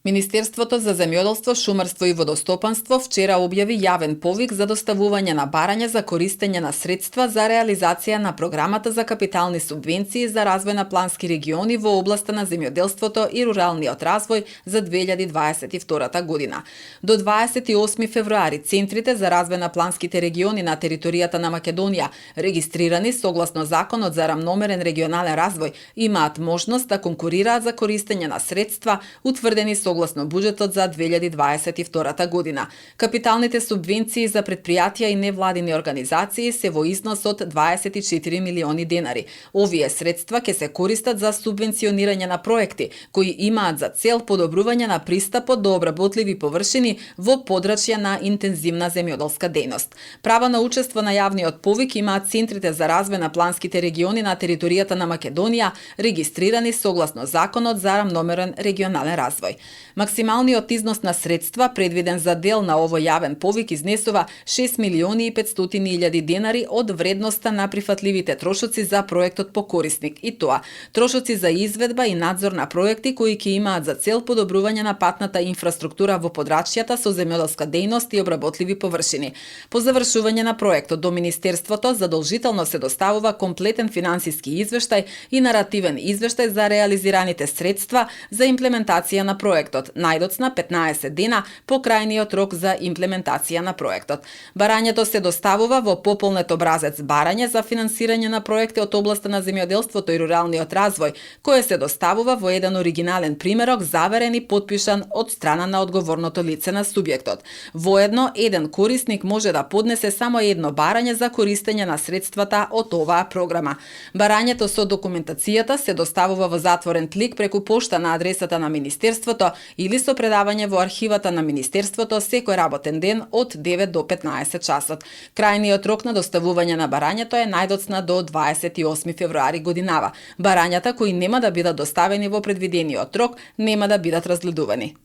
Министерството за земјоделство, шумарство и водостопанство вчера објави јавен повик за доставување на барања за користење на средства за реализација на програмата за капитални субвенции за развој на плански региони во областа на земјоделството и руралниот развој за 2022 година. До 28 февруари центрите за развој на планските региони на територијата на Македонија, регистрирани согласно Законот за рамномерен регионален развој, имаат можност да конкурираат за користење на средства утврдени согласно буџетот за 2022 година. Капиталните субвенции за претпријатија и невладини организации се во износ од 24 милиони денари. Овие средства ќе се користат за субвенционирање на проекти кои имаат за цел подобрување на пристапот до обработливи површини во подрачја на интензивна земјоделска дејност. Права на учество на јавниот повик имаат центрите за развој на планските региони на територијата на Македонија, регистрирани согласно Законот за рамномерен регионален развој. Максималниот износ на средства предвиден за дел на овој јавен повик изнесува 6 милиони и 500 илјади денари од вредноста на прифатливите трошоци за проектот по корисник, и тоа трошоци за изведба и надзор на проекти кои ќе имаат за цел подобрување на патната инфраструктура во подрачјата со земјоделска дејност и обработливи површини. По завршување на проектот до Министерството задолжително се доставува комплетен финансиски извештај и наративен извештај за реализираните средства за имплементација на проектот, најдоцна 15 дена по крајниот рок за имплементација на проектот. Барањето се доставува во пополнет образец барање за финансирање на проекти од областа на земјоделството и руралниот развој, кое се доставува во еден оригинален примерок заверен и потпишан од страна на одговорното лице на субјектот. Воедно, еден корисник може да поднесе само едно барање за користење на средствата од оваа програма. Барањето со документацијата се доставува во затворен тлик преку пошта на адресата на Министерството или со предавање во архивата на Министерството секој работен ден од 9 до 15 часот. Крајниот рок на доставување на барањето е најдоцна до 28 февруари годинава. Барањата кои нема да бидат доставени во предвидениот рок нема да бидат разгледувани.